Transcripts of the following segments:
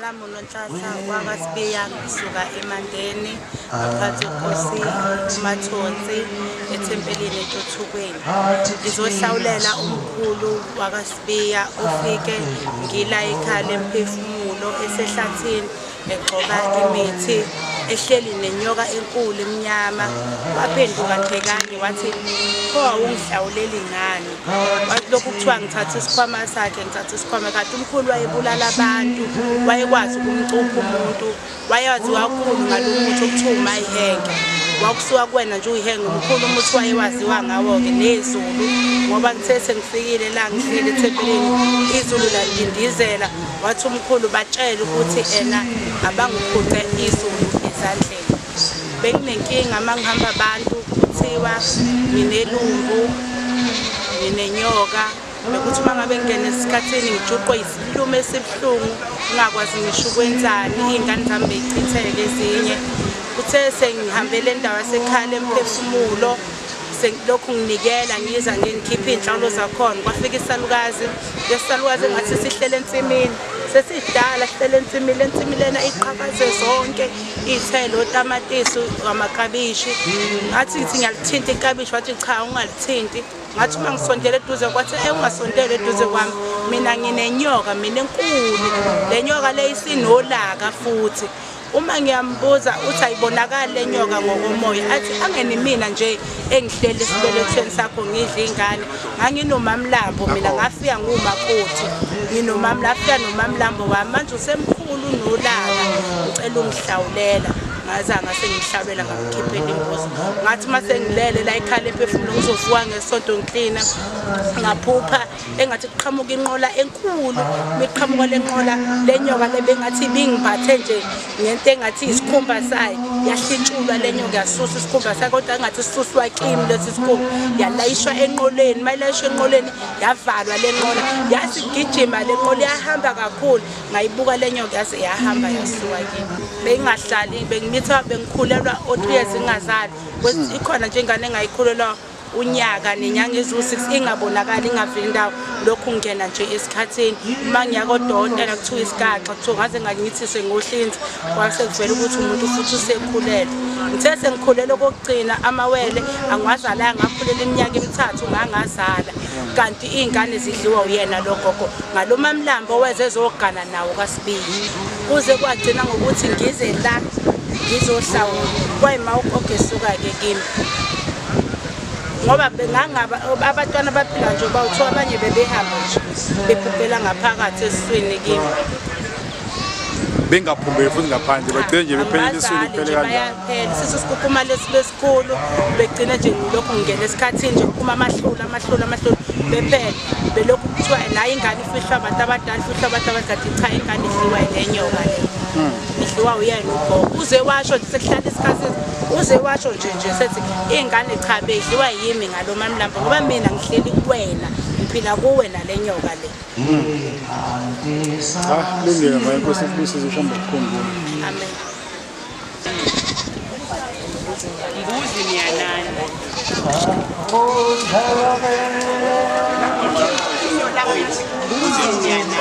Lami uNonhlanhla wakwaSibiya, ngisuka eMandeni ngaphansi kwenkosi uMathonsi ethempelini eNtuthukweni. Ngizohlawulela umkhulu wakwaSibiya ofike ngila ekhaya lemphefumulo esehlathini egxoba imithi ehleli nenyoka enkulu emnyama. Waphenduka Hlekani wathi, pho awungihlawuleli ngani? Wathi lokhu kuthiwa ngithatha isikhwama sakhe, ngithatha isikhwama, kanti umkhulu wayebulala abantu, wayekwazi ukumcupha umuntu, wayaziwa kakhulu ngalo muthi okuthiwa umayihenge. Wakusuka kuwena nje uyihenge umkhulu umuthi wayewaziwa ngawo-ke nezulu, ngoba ngithe sengifikile la ngihleli ethempelini izulu lalindizela. Wathi umkhulu batshele ukuthi ena abangiphuce izulu ezandleni. Benginenkinga uma ngihamba abantu kuthiwa nginelumbu, nginenyoka. Bekuthi uma ngabe ngingena esikhathini ngijuqwe isilumo esibuhlungu, ngingakwazi ngisho ukwenzani, iy'ngane zami beyichitheke ezinye. Kuthe sengihambele endawo yasekhaya lemphefumulo, lokhu nginikela ngiza ngikhipha iy'nhlawulo zakhona. Kwafika isalukazi, lesisalukazi engathi sihlele ensimini, sesidala sihlele ensimini, le nsimi lena iqhakaze zonke iy'thelo, otamatisi, amakabishi. Ngathi ngithi ngiyalithinta ikabishi, wathi cha ungalithinti. Ngathi uma ngisondela eduze kwathi ungasondela eduze kwami, mina nginenyoka, mina enkulu, le nyoka le isinolaka futhi. Uma ngiyambuza uthi ayibonakali le nyoka ngokomoya, athi angeni mina nje engihleli esibelethweni sakho ngidla ingane. Nganginomamlambo mina, ngafika ngumakoti, nginomamla, afika nomamlambo wami, manje usemkhulu nolaka, ngicela ungihlawulela. Ngaza ngase ngihlabela ngamkhiphela imbuzi. Ngathi uma sengilele la ekhaya lemphefumulo ngizovuka ngesonto ngiklina, ngaphupha engathi kuqhamuka inqola enkulu. Miqhamuka le nqola, le nyoka le bengathi ibingiphathe nje ngento engathi isikhumba sayo, yahlitshulwa le nyoka, yasusa isikhumba sayo, kodwa engathi sisuswa kimi lesi sikhumba, yalayishwa enqoleni. Mayilayishwa enqoleni yavalwa le nqola, yasigijima le nqola, yahamba kakhulu. Ngayibuka le nyoka yaze yahamba yasuka kimi. Bengingahlali, bengimitha, bengikhulelwa o-3 years ingazali. Ikhona nje ingane engayikhulelwa unyaka nenyanga eziwu-6 ingabonakali, ingaveli indawo. Lokhu ngingena nje esikhathini, uma ngiya kodokotela kuthiwa isigaxa, kuthiwa ngaze ngangithiswe ngohlinzi, kwase kuvela ukuthi umuntu futhi usekhulelwe. Ngithe sengikhulelwe okokugcina amawele angiwazalanga, ngakhulela iminyaka emithathu ngangazala, kanti iy'ngane zidliwa uyena lo gogo ngalo mamlambo oweze ezogana nawo kaSibili. Kuze kwagcina ngokuthi ngize la ngizohlawula, kwayima ugogo esuka-ke kimi, ngoba bengangaba abantwana baphila nje bawuthiwa abanye bebehamba nje bephephela ngaphakathi esiswini kimi. Bengaphumeli futhi ngaphandle, bagcine nje bephelele esiswini kuphele kanjalo. Bayaphela isisu sikhukhuma lesi besikhulu, begcine nje lokhu ngingena esikhathini nje kuphuma amahlulu amahlulu amahlulu, bephela belokhu kuthiwa nayo ingane ifihlwa abantu abadala, ifihlwa abantu abadala. Cha, ingane idliwa nenyoka le, idliwa uyena ugogo. Uze washo nje sekuhlala isikhathi, uze washo nje sethi iy'ngane cha beyidliwa yimi ngalo mamlambo, ngoba mina ngihleli kuwena, ngiphila kuwe nale nyoka le. Cha, lungile ma, inkosi ikubusise ushamba ukukhumbula. Amen. Mbuzi ni ya nani? Mbuzi ni ya nani?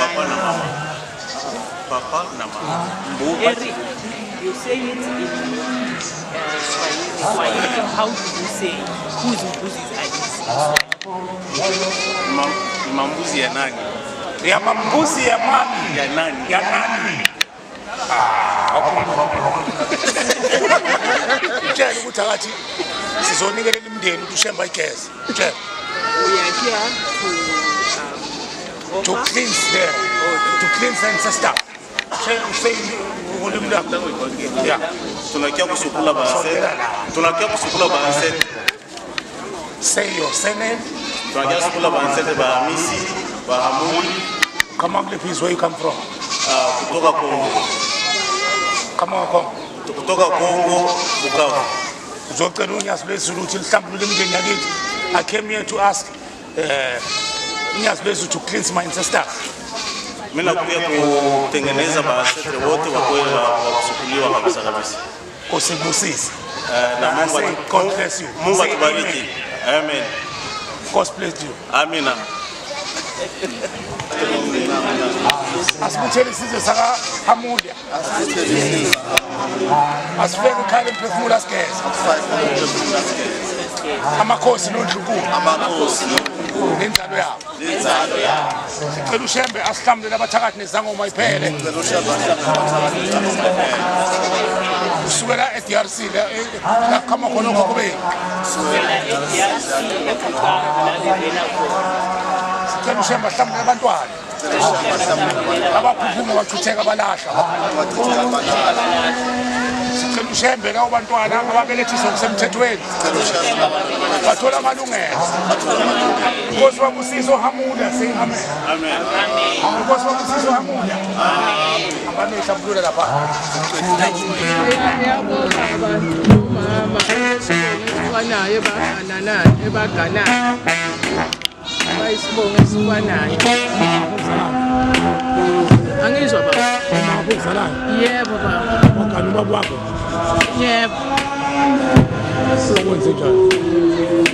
Papa na mama. Eric, you say it in Swahili. Swahili. How do you say whose mbuzis are these? Ni mambuzi ya nani? Ya mambuzi ya mami. Ya nani? Ya nani? Utshela ukuthi akathi sizonikelela imindeni ukuthi ushemba igeze. Utshela. We are here to To cleanse the to cleanse the ancestor. Say ulimi lwakho. Yeah. Tunakia kusukula baancêtres. Tunakia kusukula baancêtres. Say your surname. Tunakia kusukula baancêtres ba Hamisi, ba Hamuli. Come on, please, where you come from? Kutoka Kongo. Come on, come. Kutoka Kongo, Bukavu. Uzocela unyazi lwezulu ukuthi lihlambulule imindeni yakithi. I came here to ask unyazi lwezulu to cleanse my ancestors. Mimi nakuja kutengeneza baancêtres wote wakuwe wa kusukuliwa kabisa kabisa. Nkosi ikubusise. Na Mungu Say, God bless you. Mungu Say atubariki. Amen. God bless you. Amina. Asibuthele isizwe sakaHamulia. Asifeke ekhaya lemphefumulo asigeze. Amakhosi nondlunkulu. Nenzalo yabo. Sicela uShembe asihlambulele abathakathi nezangoma iphele. Kusukela e-DRC la kuqhamuka khona okhokho bethu. Sicela uShembe ahlambulele abantwana. Abaphuphuma bachutheka balahla. Sicela uShembe labo bantwana ababelethiswa kusemthethweni bathola amalungelo. Inkosi wabusiso Hamulia, say amen. Amen. Inkosi wabusiso Hamulia. Amen. Abane lapha. Umama esifanayo baganana ebaganana. Bayisibongo esifanayo. Angizwa baba. Umama uzalayo? Yebo baba. Wagana ubaba wakho? Yebo. Sizokwenza njani?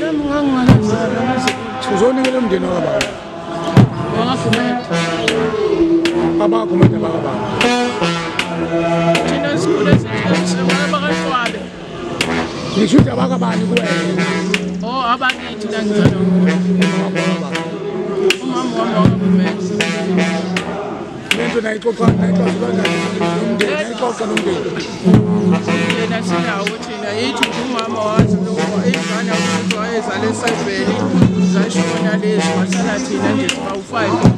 Nami ngangingazalwa ngaze. Uzonikela umndeni wakababa? Wangafumela. Abakhumela bakababa. Thina sikhule sithemba bakaqwabe. Ngisho ukuthi abakabani kuwena. Oh abakithi la ngizalwa khona. Umama wami wangafumela. Lento nayixoxa kanjani nomndeni nayixoxa nomndeni. Yena sinawo thina yithi umama wazi lokho ingane ukuthi wayezala esayibheli zashona lezi wasala thina nje sibawu-5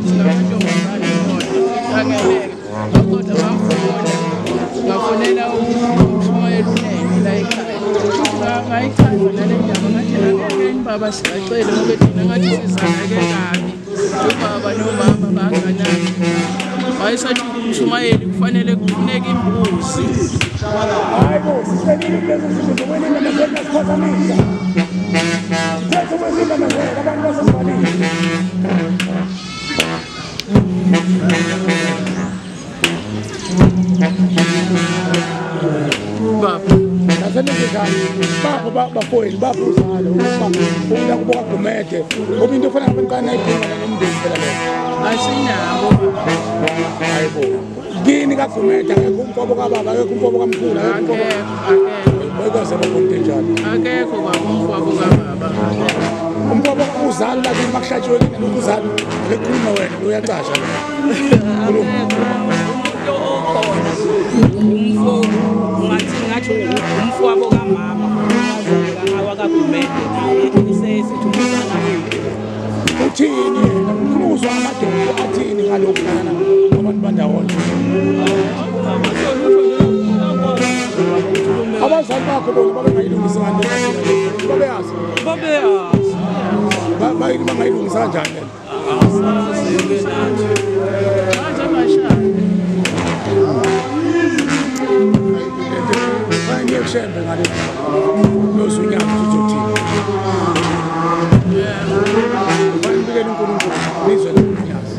singamantombazane kodwa angeneke kodwa bamfuna ngafonela umshumayeli unene la ekhaya ngayichaza nale ndaba ngathi angeke baba singacele ngoba thina ngathi sizaleke kabi ubaba nomama baganana. Wayesathi umshumayeli kufanele kufuneke imbuzi. Hayibo sihlelile kulezo zinto zokwelinda namhlanje siphazamisa. Sithethe ukwelinda namhlanje abantu basezivalile. Baba nasenenjani bapho bafowenu bapho uzalo ukuba kuboka Gumede ngoba into efana nabantwana ayiphuma nomndeni phela leyo. Asinabo. Hayibo. Kini kaGumede akekho umfowabo kababa akekho umfowabo kamkhulu akekho umfowabo. Bayikaze bakhonto njalo. Akekho baba umfowabo kababa. Umfowabo uzalo lakini makuhlatshiwe kini lokhu uzalo ekukhuluma wena uyacasha lo. Umuntu okhona umfowabo ngathi umfowabo kamama wakaGumede naye esesithi umzala. Uthini yena ufuna ukuzwa amadoda athini ngalokhu lana abantu bandawonye. Abazali bakho bona babengayilungisi kanti babeyazi. Babeyazi. Bayini bangayilungisa kanjani lento? Asazi nathi. Manje bashaya. Ngiyekushembe ngale nozunyaka uzothini. Banibikele uNkulunkulu nizwe lokunyazi.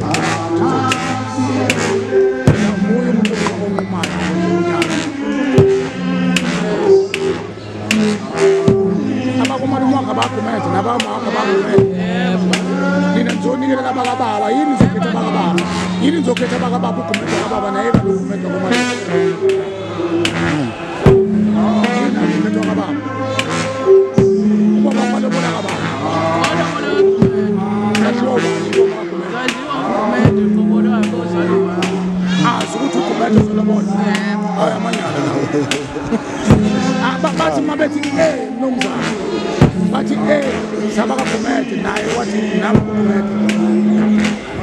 Umoya umuntu onqumayo unyaka. Abakomalume wakhe abaGumede nabama wakhe abaGumede. Nina nizonikela labakababa yini nizokhetha abakababa? Yini nizokhetha abakababa uGumede kababa naye kaloGumede komalume. Bathi mabethi mnumzane bathi sabakaGumede naye wathi nami uGumede.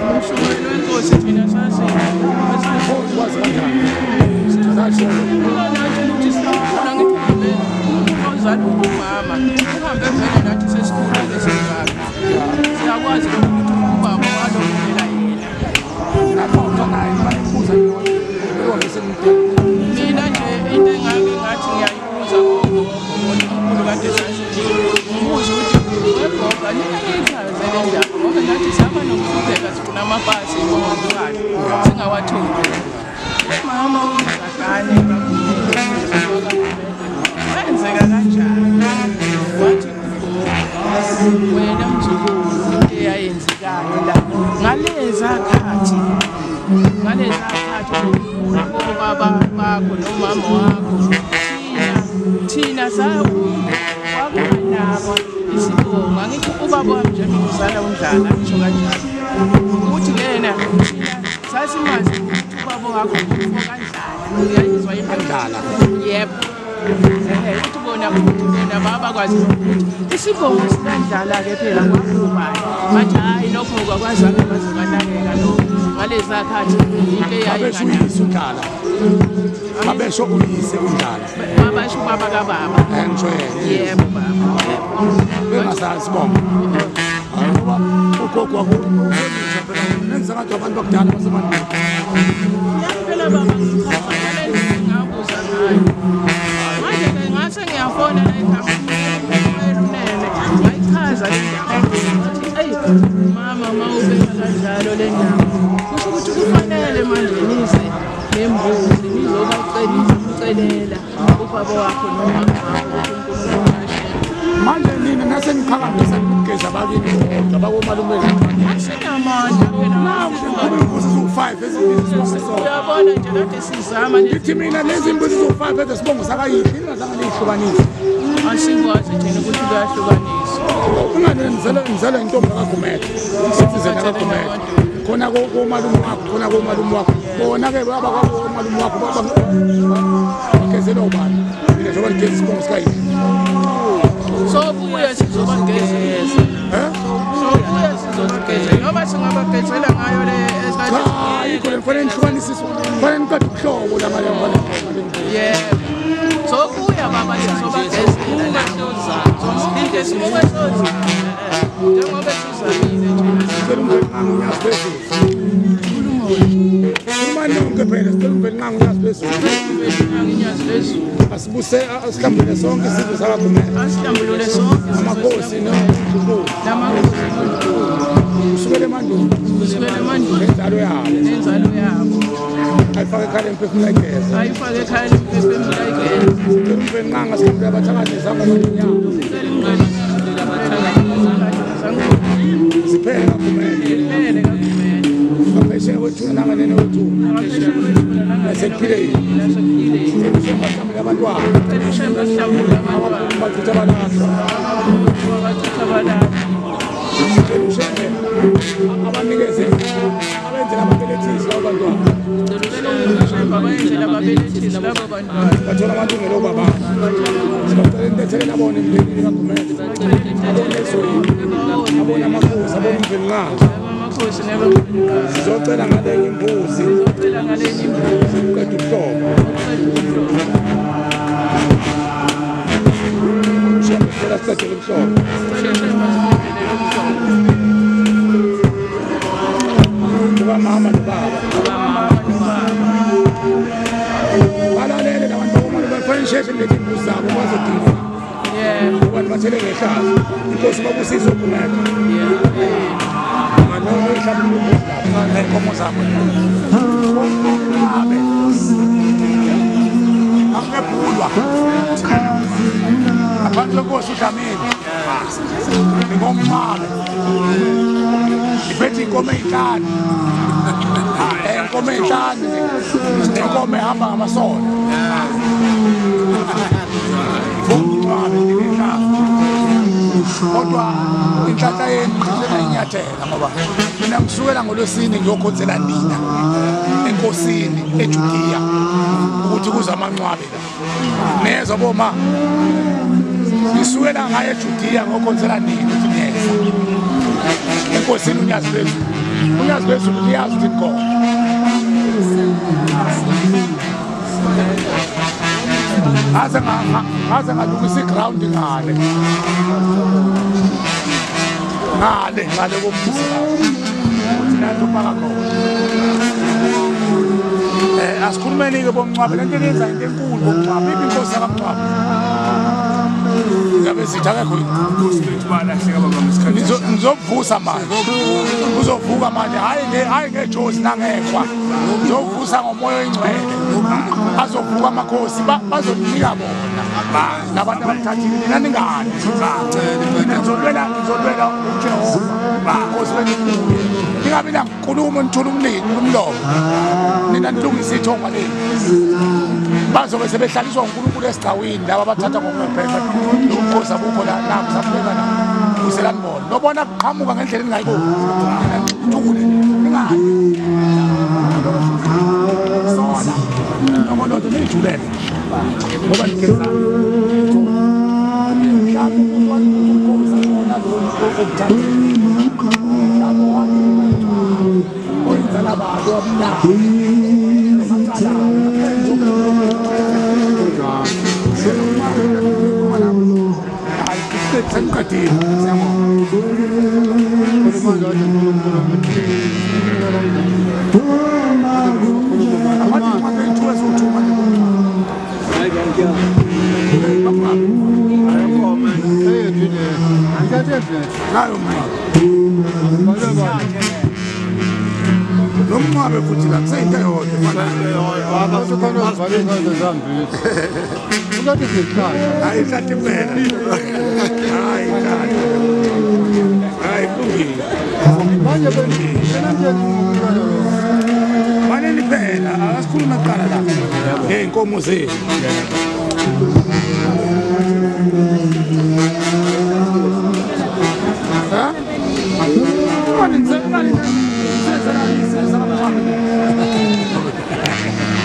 Umshumayeli wenkosi thina sasi wazi kanjani nathi ukuthi sikhula ngithi ozala umama uhambe vele nathi sesikhula lesingaka siyakwazi ukuthi ubaba walokulela yena. Naxoxa naye bayibuza yona mina nje into engake ngathi ngiyayibuza gogo omkhulu kade sasithi ngibuza ukuthi wegogo ningeke le ndaba ngoba nathi saba nokuhlupheka sifuna amapasi ngomntwana singawatholi. Mama uzagane wenzeka kanjani wathi Baba bakho nomama wakho thina sakunabo isibongo angithi ubaba wami nje ngizala uNdlala ngisho kanjalo ukuthi lena sasimazi ukuthi ubaba wakho umfo kaNdlala uyayizwa iNdlala yebo ukuthi bona baba kwazi ukuthi isibongo sikaNdlala ke phela kwakubani bathi hayi lokho kwakwazange bazobanakeka lokho ngaleza khathi into eyayisho uNdlala babesho uyise uNdlala babasho ubaba kababa ngisho yena yebo baba bengasazi isibongo ngoba ugogo wakho phela nenza ngathi abantu bakudala basemandulo phela baba ngichaza ngabuza ngayo manje ke ngase ngiyafona la ekhaya ngayichaza le ndaba eyi mama mawubeka kanjalo le ndaba kusho ukuthi kufanele manje nize nembuzi nizobacelela ubaba wakho nomama wakho uNkulunkulu manje nina naseniqhakambisa ukugeza bakini kodwa bakomalume asinamandla phela imbuzi ziwu-5 ezimbili uyabona nje kade sizama ngithi mina lezi mbuzi ziwu-5 ezesibongo sakayihlo ingazange niyihlukanise asikwazi thina ukuthi kuyahlukaniswa ungani nizala intombi kaGumede isizena kaGumede khona komalume wakho khona komalume wakho bona ke baba komalume wakho baba bagezelwa ubani mina njengoba ngigeza isibongo sikayihlo sobuya sizobagezela sobuya sizobagezela noma singabagezela ngayo le cha ayikho le kufanele nihlukanise kufanele niqede ubuhlobo la ngale yebo sobuya baba sizobagezela siphinde sibuke sozama njengoba sizamile nje sicela uMvelinqangi unyazi phezulu uma nonke phela sicela uMvelinqangi unyazi phezulu unyazi phezulu asibuse asihlambulule sonke isizwe sakaGumede asihlambulule sonke amakhosi noNdlunkulu namakhosi kusukela emandulo nenzalo yabo ayifake ekhaya emphefumula igeza ayifake ekhaya emphefumula igeza sicela uMvelinqangi asihlambulule abathakathi nezangoma nenyanga ziphele kaGumede ngaphesheya kwethuna nanganene kwethuna nasekuphileni sicela abantwana bachitha abalahlwa sicela uShembe abanikeze abenzela ababelethisi labo bantwana bathola amalungelo obababa sibacela intethelelo abone emndenini kaGumede abone ezweni abone amakhosi abone uMvelinqangi sizocela ngalenye imbuzi uqeda ubuhlobo uShembe cela siqedele ubuhlobo kukamama nobaba balalele labantu bakomalume bafanele nisheshe nilethe imbuzi zabo bazodinga abantu bathele ngehlazo inkosi babusise uGumede ney'nkomo zabo abe akubhulwa ngaphansi kwenkosi uDlamini ngingomncane ngiphethe iy'nkomo ey'nhlanu inkomo ey'nhlanu nenkomo ehamba ngamasondo ngomncane ndinenhlanu kodwa inhlanhla yenu ngiyinyathela ngoba mina ngisukela ngolwesine ngiyokhonzela nina enkosini eJudiya ukuthi kuze amancwabe la niyezwa boma ngisukela ngaye eJudiya ngokhonzela nina ukuthi niyeza enkosini unyazi lwezulu unyazi lwezulu liyazi ukuthi nikhona ngaze ngalungisa iground ngale ngale komuzi ukuthi nathi upaka khona asikhulumeni-ke bomncwabe le nto yenza into enkulu bomncwabe iphi inkosi yakamncwabe Indaba ezitha akekho yini? Ngizokuvusa manje. Uzovuka manje hayi ngejozi nangekwa. Ngizovusa ngomoya oyingcwele. Azovuka amakhosi bazonika bona. Nabantu abathathile nina ningani. Ngizolwela uJehova. Bakhosi benibuye. Ningabi nankulumo nithula umlomo. Nina nilungisa ithonga lenu. Bazobe sebehlaliswa uNkulunkulu esigcawini laba abathatha ngokuphepha ubukhosi abukho la nakho safuneka la uselani bona lobona kuqhamuka ngendlela engingayiboni thule ningani sona nokolodo nijulele ngoba nigeza mhlawumbe umuntu ubukhosi bona lo okuthatha mhlawumbe oyinzala babo abamnyama. Ngey'nkomo zethu.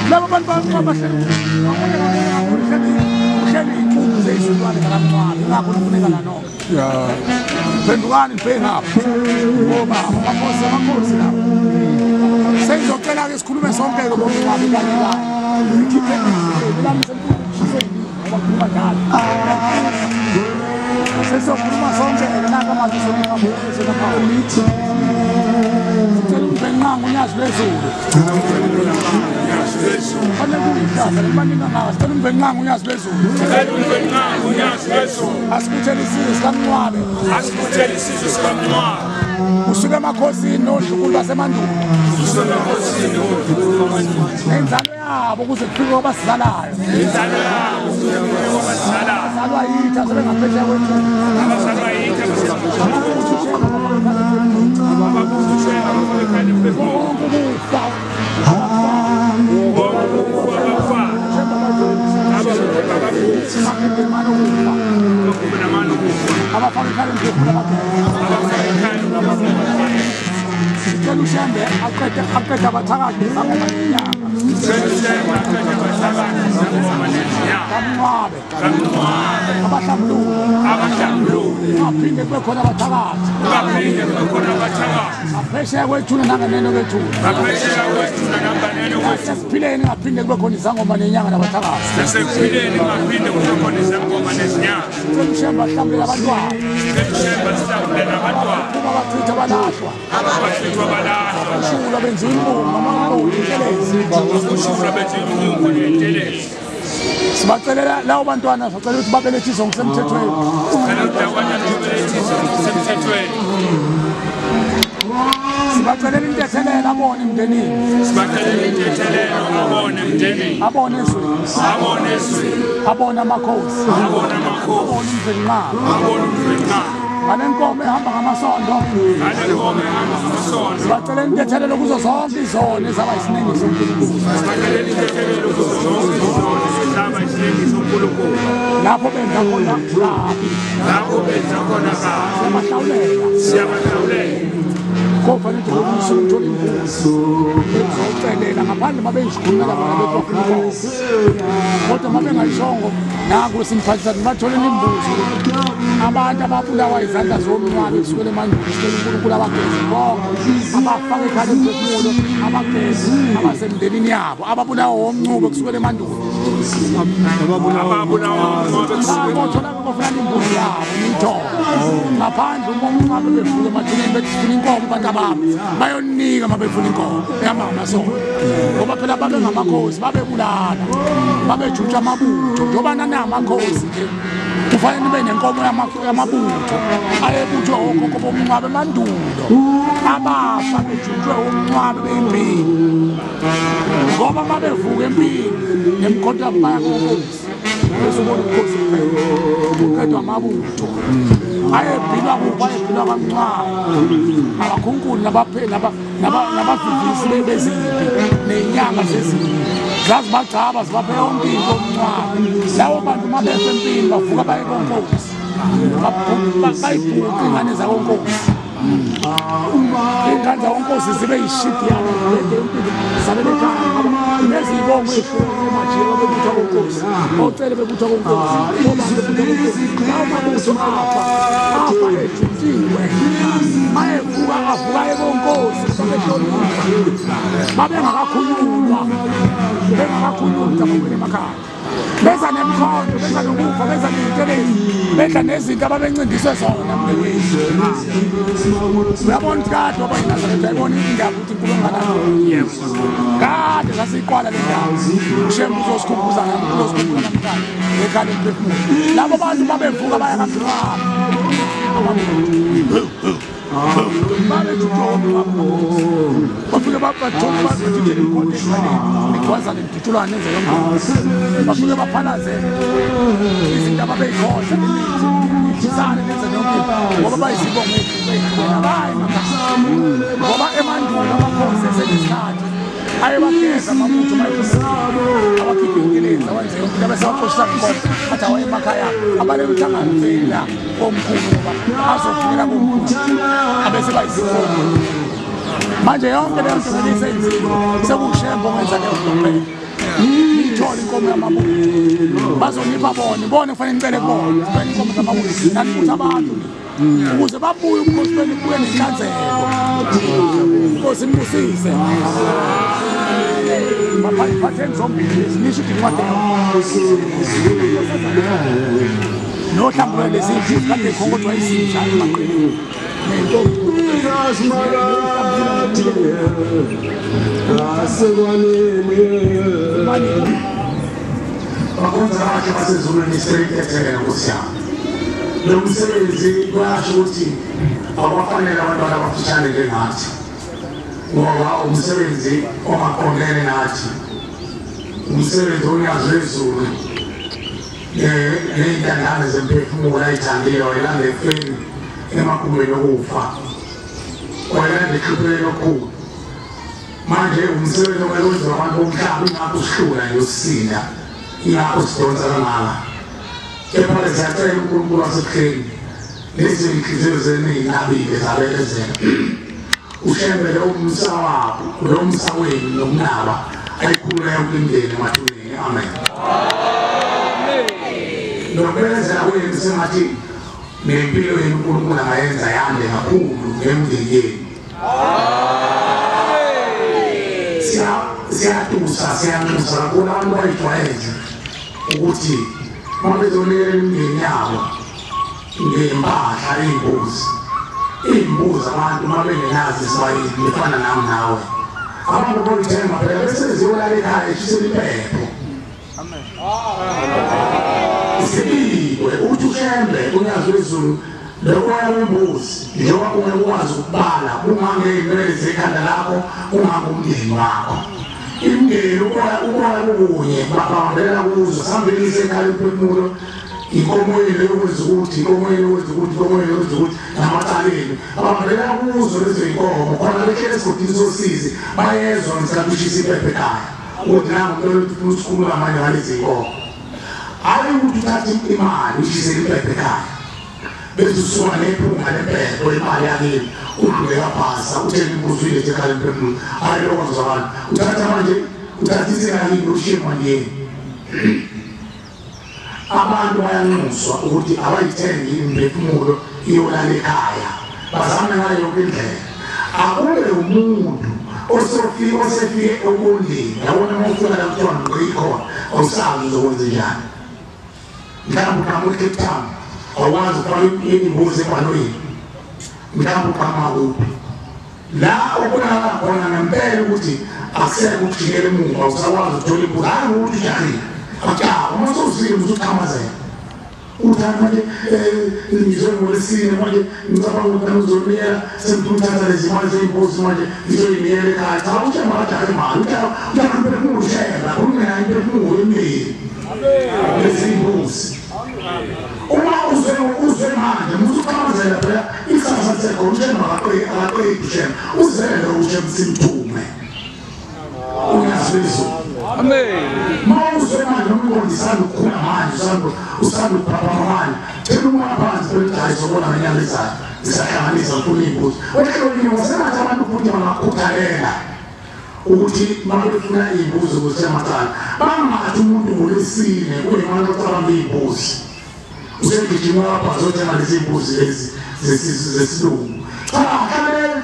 Laba bantu abahleli uhleli iy'nkungu zey'zulwane zakamncwabe ingakho kufuneka la nonke. Phendukani nibheke ngapha. Obaba amakhosi amakhosi lapha. Sengizocela-ke sikhulume sonke-ke bomncwabe kanye kanye. Ngikhiphe lami sengikhuluma ngoba khuluma njalo. Sesizokhuluma sonke-ke nanka manje sonke. Sicela umvenqanga unyazi lwezulu. Fanele kuyihlahla libaningi ngawo. Sicela umvenqanga unyazi lwezulu. Sicela umvenqanga unyazi lwezulu. Asibuthele isizwe sikaMncwabe. Asibuthele isizwe sikaMncwabe. Usuke emakhosini nondlunkulu basemandulo. Usuke emakhosini nondlunkulu basemandulo. Nenzalo yabo kuze kufike kwabasizalayo. Inzalo yabo kuze kufike kwabasizalayo. Abazalwa yithi asebengaphesheya kwethuna. Abazalwa yithi Sicela uShembe aqede abathakathi zangoma nenyanga. Kamncwabe. Abahlambuluki. Aphinde kube khona abathakathi. Ngaphesheya kwethuna nanganeno kwethuna. Nasekuphileni ngaphinde kube khona izangoma nenyanga nabathakathi. Nasekuphileni ngaphinde kube khona izangoma nezinyanga. Sicela uShembe ahlambulule abantwana. Sicela uShembe ahlambulule abantwana. Uma bachitha balahlwa. Abashula benza imbongo amabongo intelezi. Abashula benza imbongo nentelezi. Sibacelela lawo bantwana sicela ukuthi babelethiswe ngokusemthethweni. Sicela ukuthi abantwana babelethiswe ngokusemthethweni. Sibacelela intethelelo abone emndenini. Sibacelela intethelelo abone emndenini. Abone ezweni. Abone ezweni. Abone amakhosi. Abone amakhosi. Abone umvenqaba. Abone umvenqaba. Ngale nkomo ehamba ngamasondo. Ngale nkomo ehamba ngamasondo. Sibacela intethelelo kuzo zonke izono ezaba isiningi soNkulunkulu. Sibacela intethelelo kuzo zonke izono ezaba isiningi soNkulunkulu. Lapho benza khona kabi. Lapho benza khona kabi. Siyabahlawulela. Siyabahlawulela. Kofanele ukuthi uthole imbuzi. Ezocelela ngaphandle mabeyizikhulumela bona bethi bafuna inkomo. Kodwa mabengayishongo naku simphathisa bathole imbuzi. Abantu ababulawa izandla zomncwabe kusukela emandulo sicela uNkulunkulu abageze bonke abafake ekhaya emphefumulo abageze abasemndenini yabo ababulawa womncube kusukela emandulo Ababulawa bafuna imbuzi yabo niyithole ngaphandle uma umncwabe bevuka emathuneni bethi sifuna inkomo abantu abami bayonika uma befuna inkomo eyamamasonto ngoba phela babengamakhosi babebulala babejutsha amabutho njengoba nanamakhosi nje kufanele nibe nenkomo yamabutho ayebuthwe okhokho bomncwabe emandulo abafa bejutshwe umncwabe bempini ngoba uma bevuka empini nemikhonto yabo baya konkosi bese ubona ubukhosi kuphela kuqedwa amabutho ayebhilwa kuphi ayebhilwa kwamncwabe abakhunkulu nabavivisi bezimpi ney'nyanga zezimpi zazibagcaba zibaphe yonke into omncwabe lawo bantu uma befa empini bavuka baye konkosi bayibhuqa iy'ngane zakonkosi iy'ngane zakonkosi zibe yishidi yabo zabele ekhaya ngoba nezibongo ey'hlukene emajika bebuthwa konkosi ocele bebuthwa konkosi obani bebuthwa konkosi lawo mabutho afa afa ejutiwe mayevuka avuka ekonkosi babehlonipha babengakakhululwa bengakakhululwa babuyele emakhaya beza nemikhondo beza nokufa beza ney'ntelezi bedla nezinto ababencindiswe zona mnewethu uyabona ukuthi kade waba yiNazaretha ayibona indaba ukuthi inkulu engakanani kade sasiyiqwala le ndawo uShembe uzosikhumbuza uzosikhumbuza namhlanje ngekhala emphefumulo labo bantu babevuka baya kamncwabe bafike bathole bathithele imikhonto ey'nqeleni nigwazane nidutshulwane nenze yonke bafike baphalaze izinto ababeyikhohlwa nemithi nidlisane nenze yonke into ngoba bayizibongo ey'hlukene abayi emakhaya ngoba emandulo amakhosi esenesikhathi ayebageza amabutho abakhiphe intelezi awenze yonke into abese baxoshisa ngenkomo athi awaye emakhaya abaleka ukuthi angavela komkhulu ngoba azofikela komkhulu abese bayizibongo manje yonke leyo nto selisenziwe sekuwuShembe ongenza leyo nto kuphela niyithole inkomo yamabutho bazonipha bona bona kufanele nicele kubona sibene inkomo zamabutho nanibutha abantu ukuze babuye ubukhosi benu buye nenhlanzeko inkosi imbusise baphatheni zombili lezi nisho ukuthi incwadi nohlambulule lezi mbuzi kade ikhonkothwa izinja emaqeleni nentombi Bakhonza bakhe basezulwini sibeyithethele Nkosi yami. Lo msebenzi kuyasho ukuthi awafanele abantwana abafishane njengathi ngoba umsebenzi ongaqondene nathi umsebenzi onyazi lwezulu ney'ntandane zemphefumulo ayithandile wayelanda ekufeni emagumbeni okufa wayelanda ehluphekweni okukhulu. Manje umsebenzi okumele wenziwe abantu bomhlaba ingakho usihlula nje usisinda ingakho sidonsa kangaka. Kepha-ke siyacela uNkulunkulu wasebuhleni lezi iy'nhliziyo zenu ey'nabile zabekezela uShembe lo msa wabo lo msa wenu nokunaba ayikhulule yonke imindeni emathuneni. Amen. Nokubekezela kwenu sengathi nempilo yenu uNkulunkulu angayenza yande kakhulu ngemindeni yenu. Siyatusa siyanxusa kakhulu abantu bayijwayeze ukuthi uma bezonikela imindeni yabo ngempahla iy'mbuzi iy'mbuzi abantu uma bengenazo esibayeni befana nami nawe abantu boyithenga phela bese ziyolala ekhaya eshisela impepho sibikwe ukuthi uShembe unyazi lwezulu lokoya wembuzi njengoba ungeke ukwazi ukubala ungangey'nwele zekhanda lakho ungangumndeni wakho imindeni uboya kukunye babambelela kuzo sihambelise ekhaya emphefumulo inkomo yenu yokwenza ukuthi inkomo yenu yokwenza ukuthi inkomo yenu yokwenza ukuthi namacala enu abambelela kuzo lezo y'nkomo khona behlele esigodini sosizi bayezwa ngesikhathi ushisa impepho ekhaya ukuthi nangu umntwana ufuna ukusikhulula manje ngalezi y'nkomo. Hhayi ukuthi uthathe imali uyishisele impepho ekhaya bese usuka nephunga lempepho imali yakini udlule kaphasa uthenge imbuzi uyilethe ekhaya emphefumulo. Hhayi lokho mzalwane uthatha manje uthatha insika yini ushiye emandleni. Abantu bayanxuswa ukuthi abayithengi imphefumulo iyolala ekhaya bazame ngayo yonke indlela. Akube umuntu Osofike osefike obondeni yabona uma ufika la kuthiwa ngikhona awusazi uzokwenza njani. Mhlawumbe uqhamuka eCape Town awukwazi ukufaka imbuzi ebhanoyini, mhlawumbe uqhamuka kuphi la ubonakala khona ngempela ukuthi akusekho ukujikela emuva, awusakwazi ukuthola imbuzi. Hhayi ngokuthi ujahile, akujaha uma sewuzwile usuqhamazela uthanda manje ngizwe ngolesine manje ngicabanga ukuthi nami ngizonikela sengifuna ukuthatha lezi mali zey'mbuzi manje ngizoyinikela ekhaya. Cha, ushembe akajahe imali, ujaha umphefumulo ushembe ungenayo imphefumulo emndeni leziy'mbuzi. Uma uzwe manje musuqhamazela phela ikusasa lisekhona. Ushembe akaqedi, ushembe uzele, ushembe simthume unyazizwe. Amen. Mawuzwe manje noma uqondisana ukukhula manje usanda ukuphaphama manje thela umoya phansi phela hayi zobona ngenyanga ezayo zisahlanganisa ufuna iy'mbuzi. Wehlolile sengathi abantu futhi bangakhuthalela ukuthi uma befuna iy'mbuzi kusemacala bangathi umuntu ngolesine kuyimali ocabanga iy'mbuzi usegijima lapha azothenga lezi mbuzi lezi zesilungu. Cha,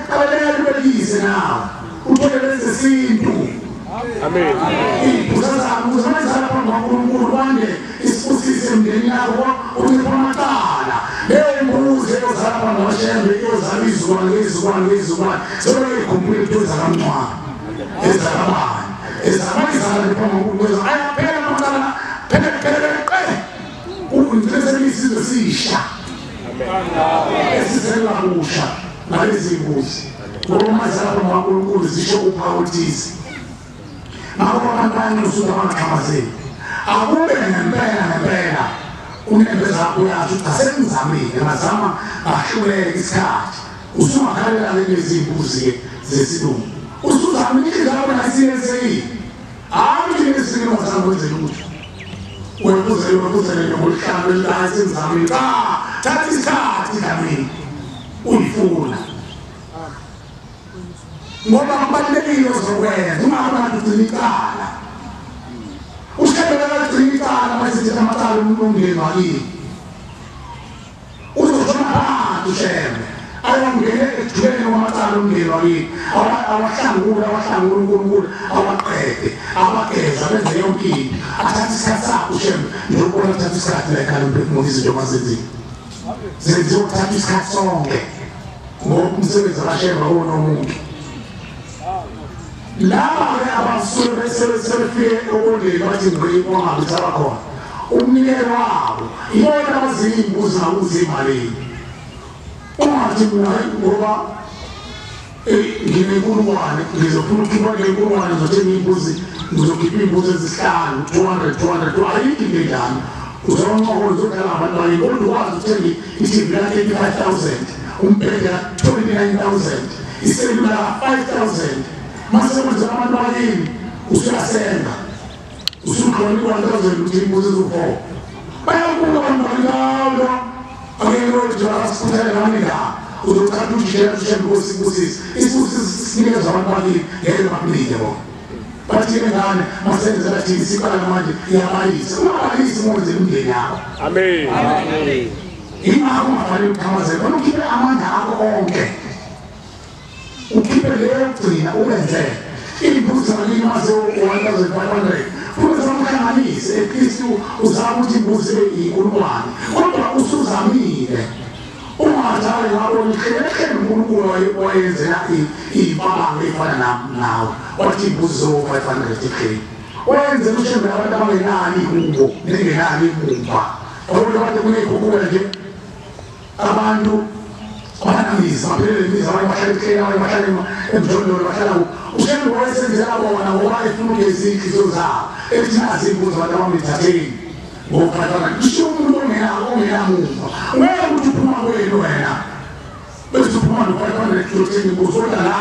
kabelele ubekise nawe uthole lezi zesintu. Amen. Uzamazala phambi kwaNkulunkulu wande isibusise emndenini yakho unciphe amacala. Leyo mbuzi eyozala phambi kwaShembe iyozala izizukulwane ngezizukulwane ngezizukulwane sebeyoyikhumbula into ezakaMncwaba ezakabani ezabayizala nje phambi kwaNkulunkulu. Ayaphela amacala phele phele qe ungcine isizwe sisha esizela kusha ngalezi mbuzi ngoba uma zala phambi kwaNkulunkulu zisho uphawu oluthize. Ngakho abantu bayanxusa bangaxhamazeli. Akube ngempela ngempela unembeza wakho uyasho ukuthi asengizamile ngazama ngahluleka isikhathi. Usungakhalela lezi mbuzi-ke zesilungu. Usuzamile inhliziyo yakho nayisiyenzekile. Hhayi ukuthi ngesinye ungazange wenze lutho. Wekuzele ngoluhlanu hayi sengizamile. Cha, thatha isikhathi Dlamini uyifuna. Ngoba kubalulekile ozokwenza ungabantu ugcina icala. Ushembe bekagcina icala mayesethetha amacala umndeni wakini. Uzoshona phansi ushembe ayongene ekujuleni kwamacala umndeni wakini, awahlangule awahlangule uNkulunkulu awaqede awageza benze yonke into. Athathe isikhathi sakhe ushembe njengokubona kuthatha isikhathi la ekhaya umphefumulo izinto mazenziwe zenziwe kuthatha isikhathi sonke ngoba umsebenzi kaShembe awona umuntu. Laba-ke abasuke sebefike obondeni bathi ngqi bangabe sabakhona umnikelo wabo ibona abaziyimbuzi ngakuthi imalini. Ungathi mina ngoba nginenkulungwane ngizofuna ukukhipha le nkulungwane ngizothenga iy'mbuzi ngizokhipha iy'mbuzi ezihlanu 200 200 ayikho into enjalo. Uzoncokola uzodlala ngabantu bakini kodwa ukwazi ukuthenga i-TV ka-35,000 umbhede ka-29,000 iselula ka-5,000 mase kwenzela abantu bakini usuyasenga usukhona i-1,000 ukuthi imbuzi eziwu-4. Bayabuka abantu bakini hawu angeke asikhuthalele nami la uzothatha ujikela ushembe kosibusisi isibusisi sinikezwa abantu bakini ngeke bakunike bona. Bathi ngane masenzela thina siqala manje iyabalisa ungabalisi uma wenzela umndeni yakho. Amen. Ingakho ungafanele uqhamazele bona ukhiphe amandla akho onke ukhiphe leyo yokugcina ubenzele iy'mbuzi zakini mase 1,500 futhi zamuhlanganise at least uzama ukuthi imbuzi ibe iyinkulungwane kodwa usuzamile. Ungathali ngabona ihlehle uNkulunkulu wayenzela iy'mpabango ey'fana nawe wathi iy'mbuzi zo-500 ehleni wayenzela ushembe abantu abangenalo ikubo nengenalo imumva. Abantu kade kuney'khukhula nje abantu abanamizi baphelele imizi abanye bahlala ebuhleni abanye bahlala emjondolo bahlala kuphi. Ushembe wayesenzela bona ngoba efuna ukugeza iy'nhliziyo zabo ethi nazi iy'mbuzi abantu abangithatheni ngo-500. Kusho umuntu ongenamumva ngeke ukuthi uphuma kwenu wena bese uphuma no-500 uzothenga imbuzi kodwa la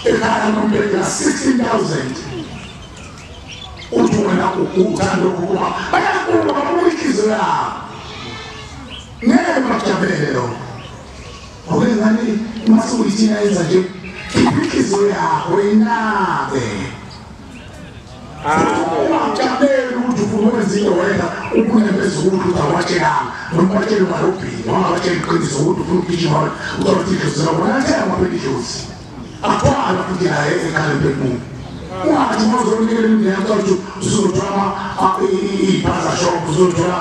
ekhaya nombhede ka-16,000 uthi wena uthanda lokhu kuba bayakuba babuka inhliziyo yabo ngeke bakujabulele lokho. Ngoba uma sewuyithina yenza nje khipha inhliziyo yakho inabe ungajabuleli ukuthi ufuna ukwenza into wena ukunembeza ukuthi uzawatshelanga noma ubatshele ungalobhili wangabatshela iqiniso ukuthi ufuna ukugijima uzawathi idlozi lakho nathenga phela idlozi. Akuthwalwa futhi la ekhaya lemphefumulo. Ungathi uma uzonikela imindeni yakho ukuthi uzothola iy'phaza shop, uzothola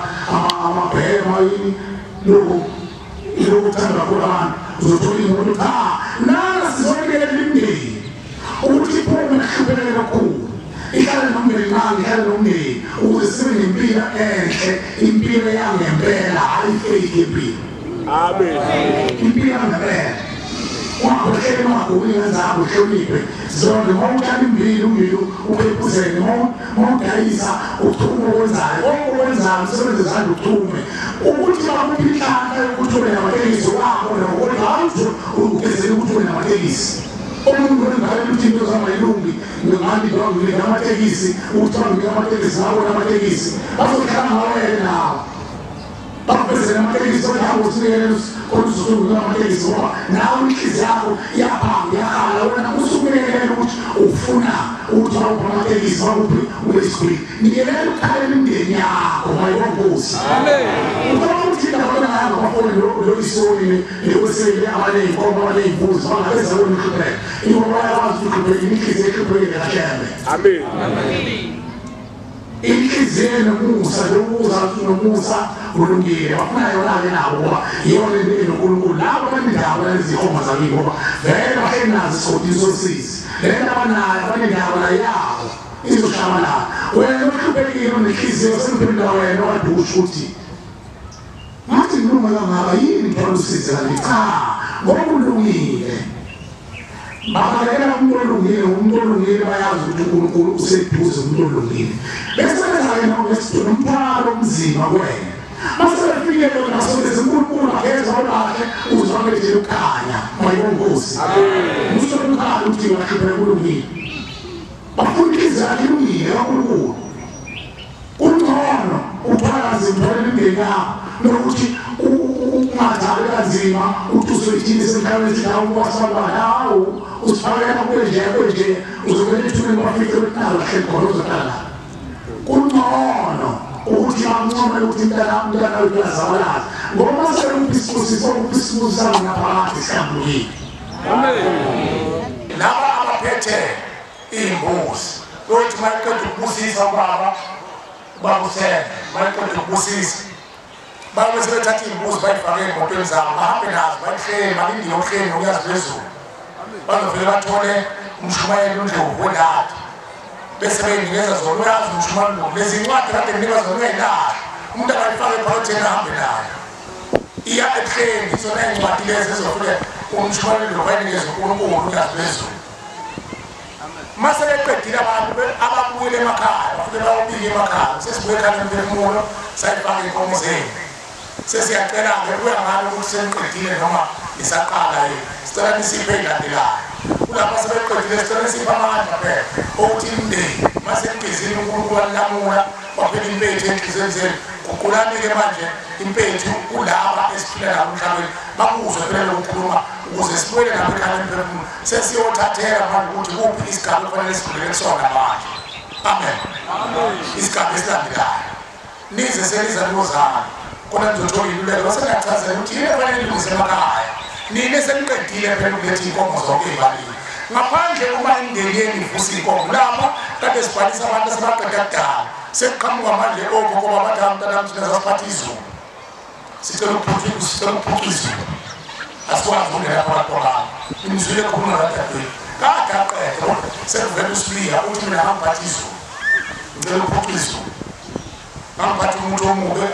amabhema yini lokhu ilokhu kakhulu abantu, uzothola iy'moto. Cha, nana sizonikela imindeni ukuthi iphume kuhluphekele kakhulu. Ihlale nomndeni nqangi, ihlale nomndeni ukuze sibe nempilo enhle, impilo yangempela, hhayi fake impilo. Amen. Impilo yangempela. Ungakhwehlela ungaguli ngezakho, uhloniphe zonke. Uma utshala immbila, ummbila ukhephuzele. Uma udayisa uchume okwenzayo, konke okwenzayo umsebenzi wezandla uchume. Ukuthi bakuphi inhlanhla yokuthi ube namatekisi wakho kodwa hhayi ugezele ukuthi ube namatekisi. Omunye ungabe ukuthi into zamayilungi ngani nginika amatekisi, ukuthi banginika amatekisi, ngabona amatekisi bazohlala ngawe nawo. Bakubezele amatekisi kodwa usinikele kodwa usukunika amatekisi ngoba nawe inhliziyo yakho iyaphanga iyakhala. Wena usukunikele ukuthi ufuna ukuthi bakuphe amatekisi, bakuphi ube isigwili. Nikelela ukukhalela imindeni yakho mayibonkosi. Amen. Ucabanga ukuthi indaba ngayo ngabafoni loyisoni lokwesele abaney'nkomo abaney'mbuzi bangabeza wena uhlupheka. Ingoba bayakwazi ukuthi uhluphekile, inhliziyo ehluphekile kaShembe. Amen. Inhliziyo enomusa, lokuza nomusa ulungile, bafuna yona-ke nabo ngoba iyona enoNkulunkulu. Labo banendawo nalezi nkomo zakibo ngoba vele bahleli nazo esigodini sosizi. Le nto abanayo abanendawo nayo yabo izoshabalala. Wena ohluphekile unenhliziyo sengiphendula wena wadusha ukuthi ngathi ngilunga kangaka yini ngithola usizi kanti cha, ngoba ulungile. Babalekela umuntu olungile, umuntu olungile bayazi ukuthi uNkulunkulu useduze umuntu olungile. Bese benza-ke nomthwalo omzima kuwena. Mase befike bona basondeze uNkulunkulu ageza olakhe ukuze bamlethele ukukhanya. Mayibonkosi. Amen. Umkhanya ukuthi wahlupheka ulungile. Bafuna inhliziyo yakhe ilungile kaNkulunkulu. Kungcono uthwala kanzima uthwalele imindeni yakho nokuthi ungathali kanzima uthi uzoyithini esemhlabeni esindawo kwasabana hawu usifakela kwenje kwenje uzongena ethuneni bafice ukuthi nazo hleli khona uzohlala lapho. Kungcono ukuthi bancome ukuthi umntana wethu uyazabalaza ngoba uma seluphi isibusiso ukuphi isibusiso sangaphakathi sihlambulukile. Amen. Laba abaphethe iy'mbuzi yokuthi uma iqeda ukubusisa ubaba ubaba uSembe, uma iqeda ukubusisa babe sebethatha iy'mbuzi bayifake ey'motweni zabo bahambe nazo bayihleli balindile ohleli nokuyazi phezulu. Bazovele bathole umshumayeli uNdlovu wendawo bese beyinikeza zona. Uyazi umshumayeli Ndlovu lezi ncwadi kade nginika zona uyayilahla, umuntu akayifake ephaketheni ahambe nayo iya ebuhleni. Izona iy'ncwadi lezi ezofike umshumayeli Ndlovu ayinikeze uNkulunkulu uyazi phezulu. Mase beqedile abantu ababuyele emakhaya bafike bayobika emakhaya, sesibuye ekhaya lemphefumulo sayifaka iy'nkomo zenu. Sesiyacela-ke kuya ngalo ukuthi seniqedile noma nisaqala yini, sicela nisiphe ey'landelayo. Kulapho sebeqedile sicela nisiphe amandla phela okuthi imindeni mase nigezile uNkulunkulu wanilamula waphela impethu ey'nhliziyweni zenu. Guqulani-ke manje impethu kulaba esiphila nabo emhlabeni bakuzwe phela lokukhuluma ukuze sibuyele nabo ekhaya lemphefumulo. Sesiyothathela manje ukuthi kuphi isigaba okufanele sidlulele kusona manje. Amen. Isigaba esilandelayo nize seliza nozalo khona nizothola iluleko bese niyachazela ukuthi yini efanele ilungise emakhaya. Nina seniqedile phela ukuletha iy'nkomo zonke ey'balile ngaphandle uma imindeni yenu ivusa iy'nkomo. Lapha kade sibhalisa abantu asebaqeda kudala, sekuqhamuka manje okhokho babathi mntanami thina sasiphatha izulu, sicela ukuphuca izulu, asikwazi ukungena phakathi kwabantu. Imizwile ekhuluma nadadewethu kade aqede kodwa sekuvela uSibiya uthi mina ngangiphatha izulu, ngicela ukuphuca izulu, ngangiphatha umuntu omubi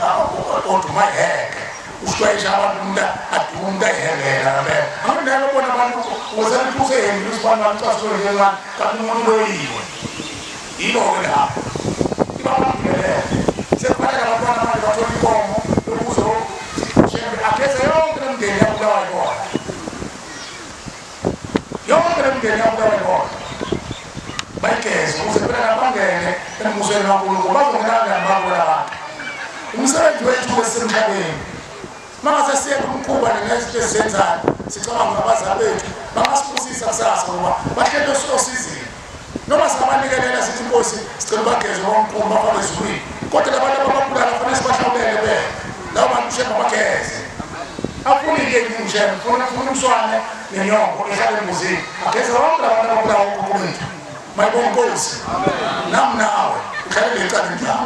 oduma iheke ushwayisha abantu umuntu adume umuntu ayihengela ngempela. Angindlela ubona abantu ukuze usehengile usibani bamcasule njencane kanti umuntu loyiwe yilo-ke lapho ibabambelele. Sekufanele abantwana manje bathole inkomo yokuze Shembe ageze yonke le mndeni yabulawa yibona, yonke le mndeni yabulawa yibona bayigeze ukuze phela nabangene embusweni kaNkulunkulu bazongena kanjani babona abantu. Umsebenzi wethu wesemhlabeni mangase siyeke umkhuba nezinto esizenzayo sicabanga ngabazali bethu bangasibusisa kusasa ngoba bahleli osizini. Noma singabanikelela sithi inkosi sicela bageze omkhulu bafake ezulwini, kodwa labantu abababulala kufanele sibahlawulele bena labo bantu uShembe abageze. Afuna into eningi uShembe, ufuna umswane nenyongo ehlala embuzini. Ageze bonke abantu ababulawa okhokho bethu. Mayibonkosi. Nami nawe uhlale ecaleni lakho.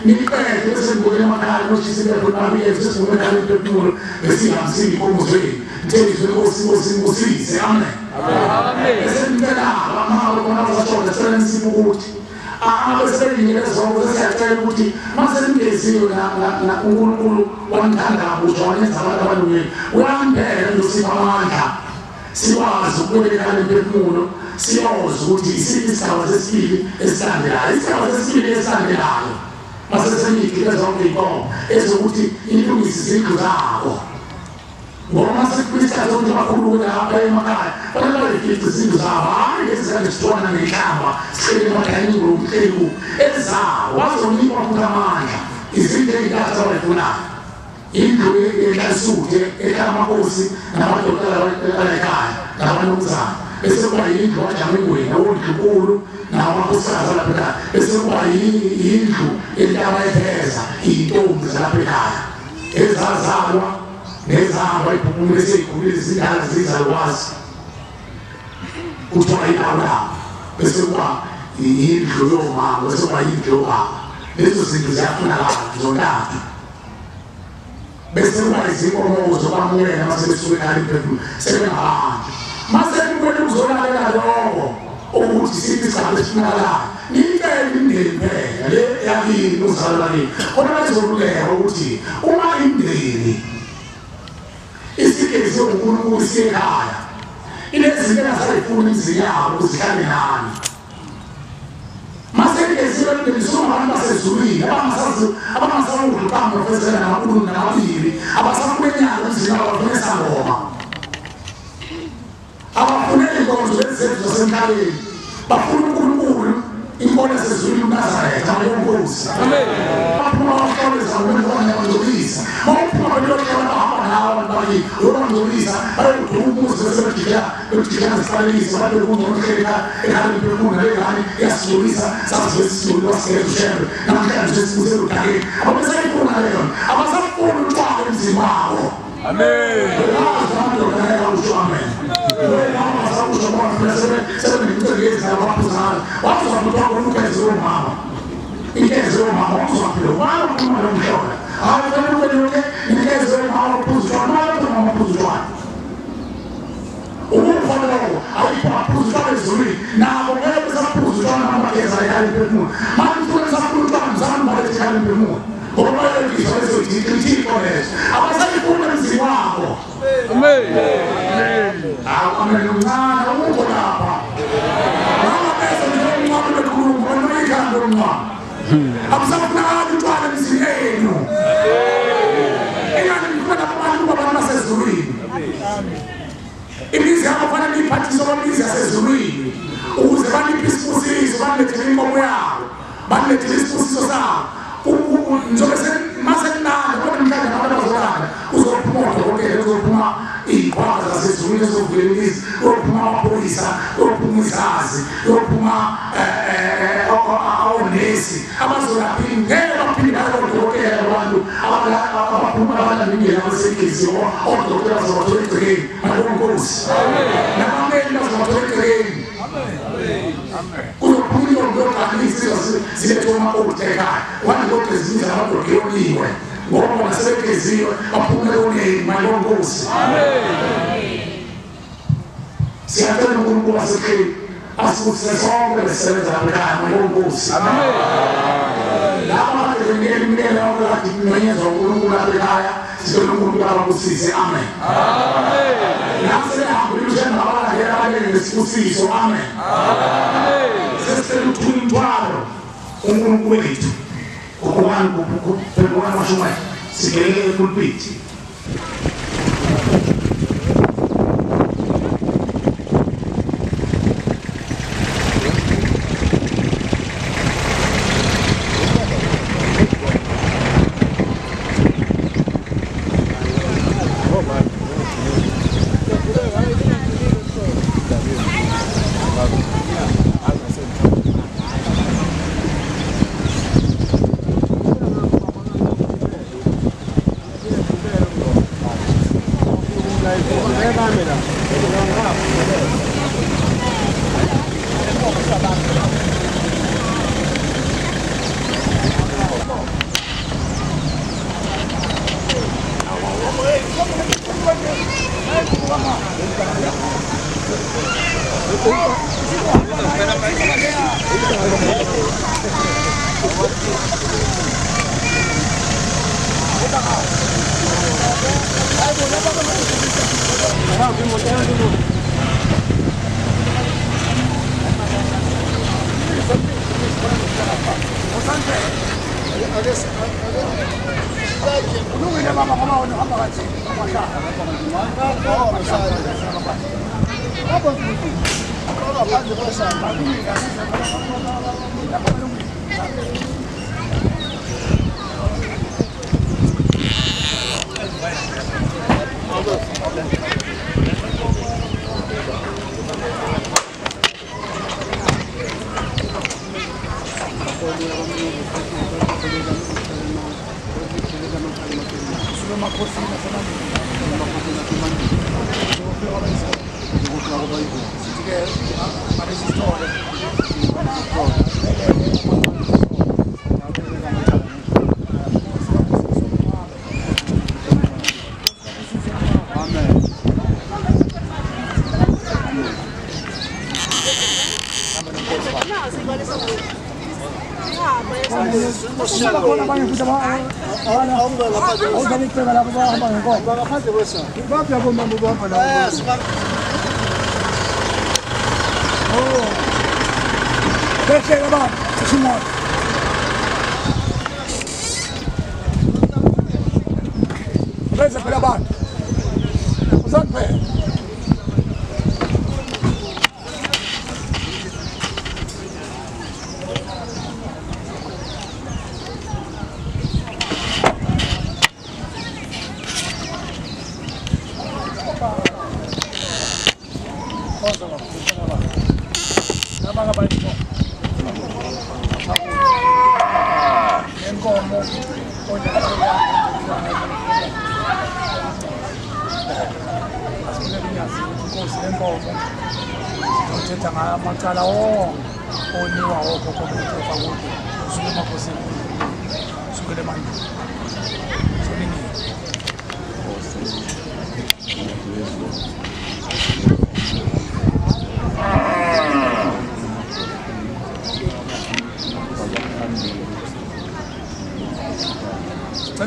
Niqede bese ngibuyela emakhaya noshisa impepho nabiye bese sibuyela ekhaya imphefumulo besihambisile inkomo zenu. Ngithe inkosi inkosi ingusise. Amen. Amen. Bese ngicela amahalo khona abashoda sicela nisiphe ukuthi abeseyinikeza zonke siyacela ukuthi mase nimgeziwe na uNkulunkulu wamthanda kabusha wanenza abantu abalungile uyangena nosipha amandla sikwazi ukubuyela nemphefumulo siyoza ukuthi isiphi isigaba sesibili esilandelayo isigaba sesibili esilandelayo mase seniyigcina zonke iy'nkomo ezokuthi ilungise izindlu zabo ngoba mase kufika isikhathi sokuthi bakhuluke lapha emakhaya fanele bayifice izindlu zabo hhayi lezi zikade sithwana ngenhlamba sihleli ema-dining room sihleli kuphi ezabo bazonikwa futhi amandla izindlu ey'ntathu abayifunayo indlu enhlasuthe ehlala amakhosi namadoda alayikhaya nabanumzana bese kuba yindlu kaJamingweni ondlunkulu namakhosikazi alapha ekhaya bese kuba yindlu entaba epheza iy'ntombi zalapha ekhaya ezazalwa nezahamba iphumule esey'khulile zindala zizalukwazi kuthiwa yilawulabo bese kuba yindlu yomama bese kuba yindlu yobaba lezo zinto ziyafunakala zontathu bese kuba izinkomo zokwamukela mase besuke ekhaya imphefumulo sebengabantu mase kukwele ukuzolalela lokho ukuthi siphi isigaba esifunakalayo niyicele imindeni phela le yakini uzalo lakini khona bezoluleka ukuthi uma imindeni isigeziwe uNkulunkulu isiyekhaya inezinto engasayifuni imizini yabo ukuzihlale nani mase kugeziwe imindeni sungabantu basezulwini abangasawudla uqambo nofezela namakhulu namabili abasafuna inyanga emzini yabo bafuna isangoma abafunela inkonzo lezi zasemhlabeni bafuna uNkulunkulu inkolo yasezulwini uNazaretha mayonkosi. Amen. Baphuma bahloleza umuntu bangcolisa mawuphuma belokho bahamba nawe abantu bakini uyobangcolisa bayoduma umuzi bese bejika bejika nesiqalekisi abantu bekungcono ekhaya ekhaya imphefumulo nalengane iyasingcolisa sazi wesizulu wasigeza uShembe namhlanje sesibuse udakeni abasayifuna leyo abasafuni utshwala emzini wabo. Amen. Amen. Imizi yabo fanele iphathiswe kwamizi yasezulwini ukuze baniphe isibusiso banilethele inkomo yabo banilethele isibusiso sabo njengoba masekunanda kodwa namhlanje abantu abazolanda uzophuma odokotela uzophuma iy'nqwaba zasezulwini ezovulela imizi uyophuma amaphoyisa uyophuma izazi uyophuma onesi abazolapha ngeke baphinde baye kodokotela abantu abaphuma abalanda imindeni abasegeziwe odokotela bazobathola egcekeni malonkosi nabameli bazobathola egcekeni kuzophuma intombi yoqala iy'nsizwa zilethwe umakoti ekhaya wani kodwa ezinye zamadoda yoniwe ngoba bona sebegeziwe baphume koneni malonkosi. Siyacela uNkulunkulu wasekhaya asibusise sonke besisebenza lapha ekhaya malonkosi. Laba kade benikela iminikelo yonke kade kumenyezwa uNkulunkulu lapha ekhaya sicela uNkulunkulu ababusise. Amen. Nasehambile uShembe abalandela abalele nesibusiso. Amen. Sesicela ukuthula umthwalo uNkulunkulu wethu ukubani kuphendukani mashumayela sigelele epulpiti. Kulungile baba ngoba wena uhamba kanzima.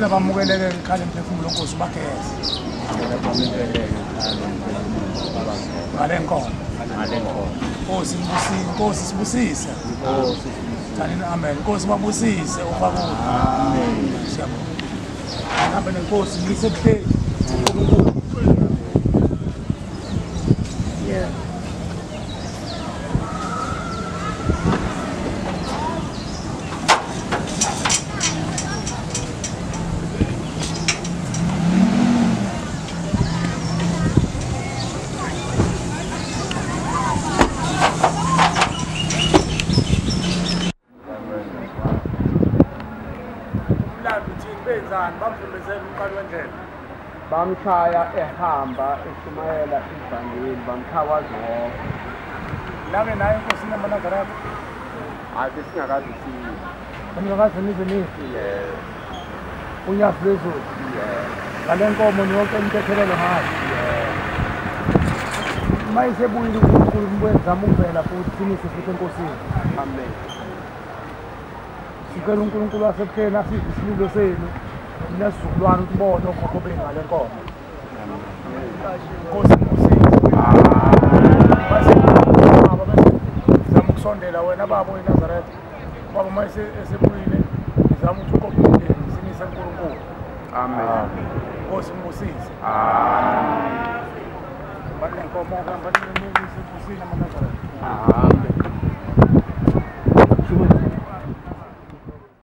Bamukeleke ikhala emphefumulo Nkosi bageze. Ngale nkomo. Nkosi sibusise, Nkosi sibusise. Thanini amen. Nkosi babusise ufakude. Amen. Siyabonga. Hambe nenkosi ngisekuhleli. Yeah. Bamshaya ehamba eshumayela ivangeli, bamchawaza wonke. Lake naye enkosini yamaNazaretha? Hayi, besingakaze siye. Beningakaze nize niye? Yebo. Unyazi lwezulu? Yebo. Ngale nkomo niyonke intethelelo ngayo? Yebo. Uma isebuyile uNkulunkulu zama ukuvela futhi sinise futhi enkosini. Amen. Sicela uNkulunkulu wasebuhleni asive isililo senu. Nesizukulwane ukuthi ubone okhokho benu ngale nkomo. Nkosi ibusise. Zama ukusondela wena baba oyiNazaretha. Baba uma esebuyile ngizama ukuthi uqoqe umndeni sinise uNkulunkulu. Amen. Nkosi ibusise. Amen. Banenkomo hamba nibusise amaNazaretha. Amen.